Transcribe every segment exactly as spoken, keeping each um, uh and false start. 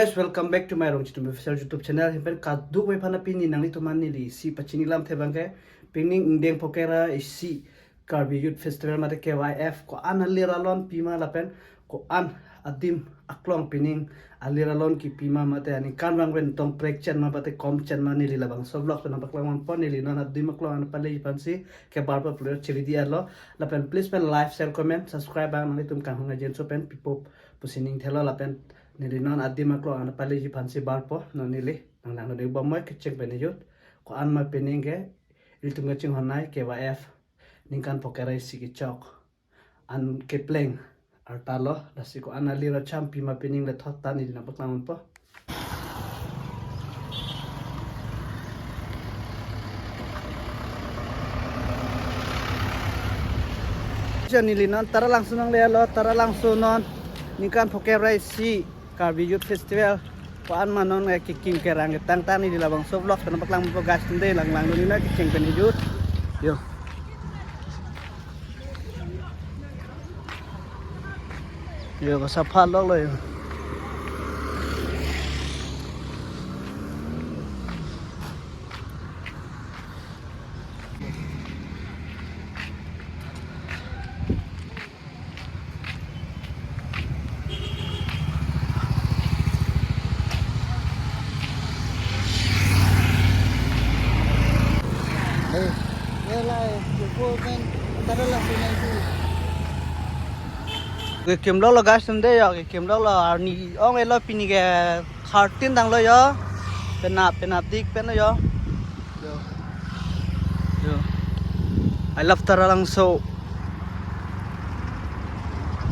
Guys, welcome back to my Rongchitum Official YouTube channel. Hem pen kadokave aphan pini nanglitum aphan neli isi pachini lamthe abang ke, pining ingdeng phokera isi Karbi Youth Festival mate K Y F ko-an alir alon pima lapen ko-an adim aklong pining alir alon kipima mate aningkanvang pen tong prek chen ma mate kom chen ma neli labangso vlog pen nangpaklang ponpo. Neli non adim aklong an pale aphansi ke bar pa plur chiri di alo lapen please pen like, share, comment, subscribe abang nanglitum kanghong ajenso pen pipo pusi ning thelo lapen neli non adim aklong an pale aphansi barpo. Non neli nanglangdun ik bomnoi kecheng pen ejut ko-an ma pining ke ilitum kachinghon nai K Y F ningkan phokera isi kechok an kepleng arta lo, lasi ko-an alir acham pima pining le thot ta neli nangpaklang ponpo. Neli non Taralangso nanglelo, Taralangso non ningkan phokera isi Karbi Youth Festival ko-an ma non kekim kerang ketang ta neli labangso vlog pen nangpaklang ponpo guys, tende langlangdun iknoi kecheng pen ejut. Yo. Yo, ko sapha lok lo yo. Eh, eh, lai, Joko pen, Taralangso nai tu. Kekim lok lo guys, tende yo, kekim lok lo, arni ong-e lo pini ke thirteen tang lo yo. Penap, penap dik pen lo yo. Yo. Yo. I love Taralangso.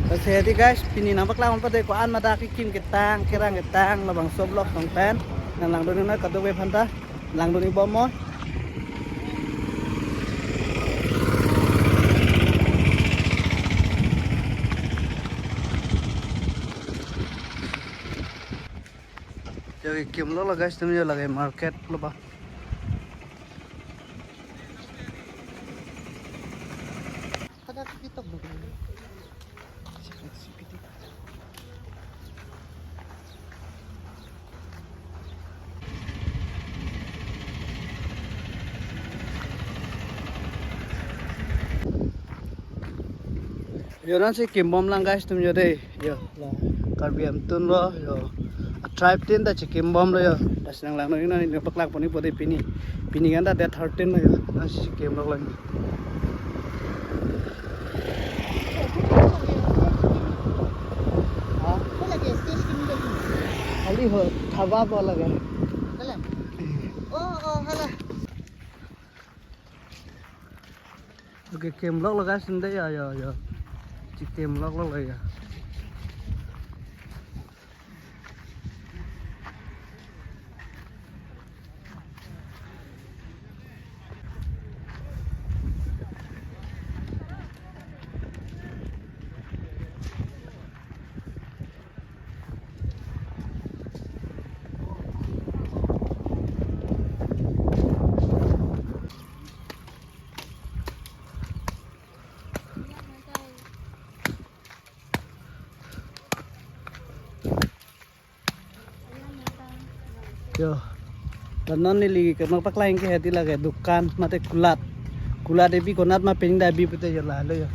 Lasi hedi guys, pini nangpaklang ponpo de ko-an ma dak kekim ketang, kerang ketang labangso vlog tong pen. Nanglangdun iknoi kadokave aphan ta. Langdun ik bomnoi. Yo, kekim lok lo guys, tumi yo lake market lo ba. Yo, nonsi kim bomlang guys, tumi yo de. Yo, la Karbi Amtun lo, yo. A tribe tin ta chikim bomlo yo. Lasi nanglangdun iknoi, neli paklang pon ikpo de pini. Pini kan ta date thirteen lo yo. Nonsi chikim lok lang. Ha? Kali ho, thaba bo lage. Hala. Oh, oh, hala. Okay, kim lok lo guys, tende yo, yo, yo. Chikim lok lo yo. Yo. Dan non neli ke nangpaklang ke hedi lake dukan mate kulat. Kulat ebi konat ma pini da ebi pute yo lalo yo.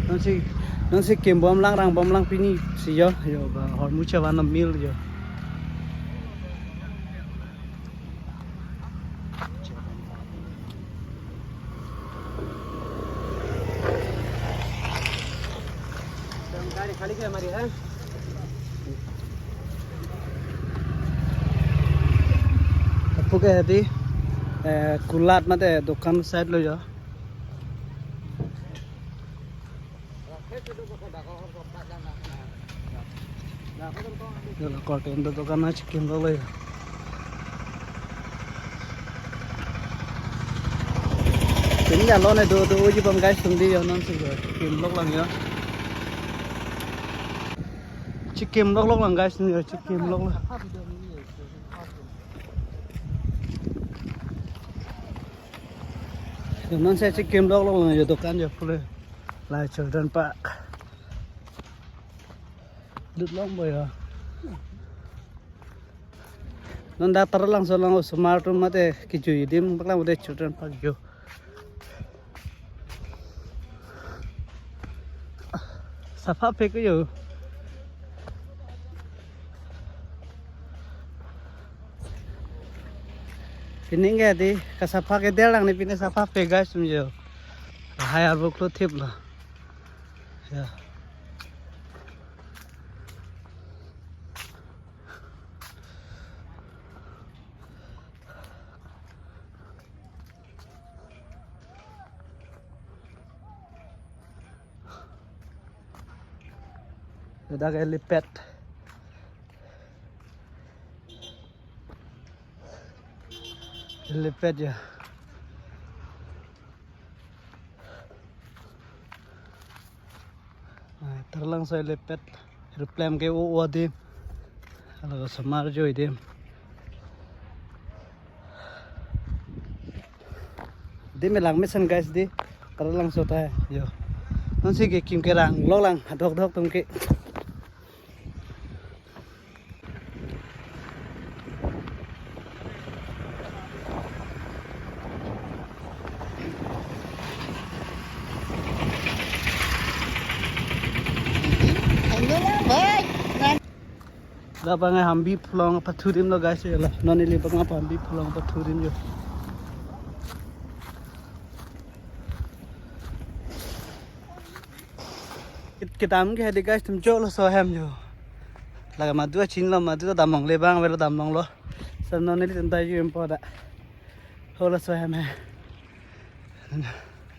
Nonsi, nonsi kim bomlang rang bomlang pini si yo, yo ba hormu chevan mill yo. गाड़ी खाली क्या हमारी है? Aphu ke hedi, eh, kulat mate dukan side lo yo. Yo, la korte ando dukan na chikim lok lo yo. Pini alone do do uji bom guys, tumi yo nonsi yo chikim lok lang yo. Chikim lok lok lang guys, yo chikim lok lang. Yo nonsi chikim lok lok lang yo dukan yo pule. La children park. Lut long boy ha. Non dak Taralangso along osomar atum mate kejui adim paklang mate children park jo. Sapha pek jo. Pining ke di kasapha ke der lang ni pine sapha pek guys, sum jo. Hai arbo klo thip lo. Ya. Ladak helipad. Helipad ya. Nah, Taralangso helipad. Aeroplane ke o o adim. Hala osomar joi adim. Dim lang mesen guys di. Taralangso ta jo. Non si kekim kerang lo lang, adok dok atum ke. Dak bang Hambi phlong pathu adim lo guys, ya la. Non ili bang Hambi phlong pathu adim jo. Kit-, kedam ke hedi guys, atum jo laso ahem jo. Laga madu achin lo, madu ta damlong le bang, avelo damlong lo. Sa non nelitum ta ju impo da. Ho laso ahem he.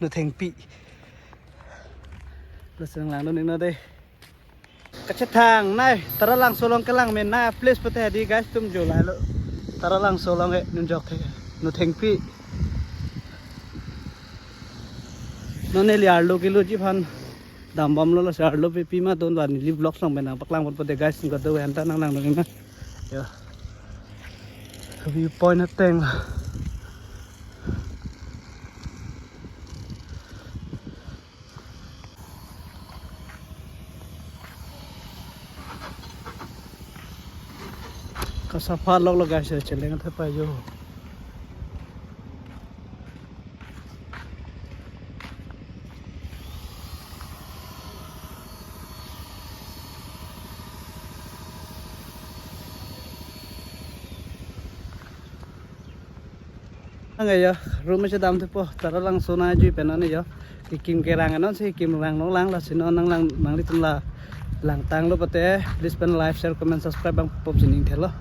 Nuthengpi. Laso lang lo ni no de. Kachethang nai, Taralangso along kelang menei a-place pute hedi guys, atum jo lahelo. Taralangso along ke nunjok the. Nuthengpi. Non neli arlo kilo ji aphan dambomlo, lasi arlo pipi ma don, van neli vlog along pen nangpaklang pon pute guys, atum kadokave anta nang langdun ma. Ya. View point ateng. Kasapha lok lo guys, cheleng athe pa jo. Ang ya, room si dam thepo, Taralangso nangjuipen an ya. Kekim kerang non si kekim rang long lang, lasi non nang lang, nanglitum la langtanglo pute, please pen like, share, comment, subscribe bang pop sining thelo.